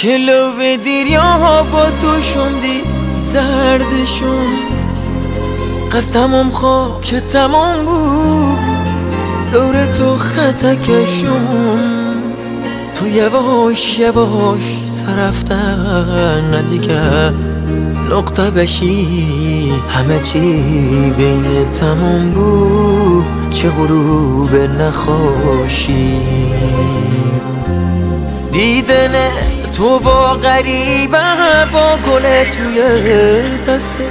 که لوح دریا با تو شوندی زرد شون. قسمم خو که تمام بو، دور تو خطا کشون. تو یواش یواش طرف نزدیکه نقطه بشی، همه چی بین تمام بو، چه غروب نخوشی. دیدن تو با غریبه، با گل توی دسته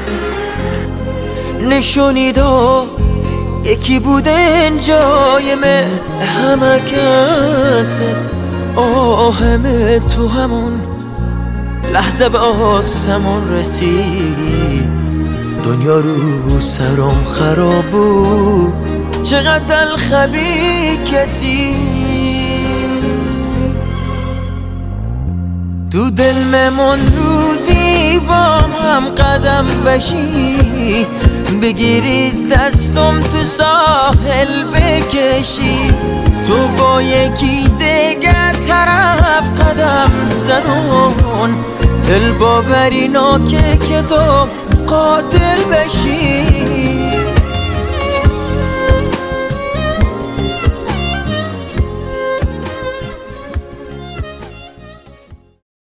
نشونی داد، یکی بودن جای من همه کسه. آه، همه تو همون لحظه به آسمون رسی. دنیا رو سرم خراب بو، چقدر تلخ بی کسی. تو دل ممون روزی با هم قدم بشی، بگیری دستم تو ساحل بکشی. تو با یکی دیگه طرف قدم زنون، دل باوری ناکه که تو قاتل بشی.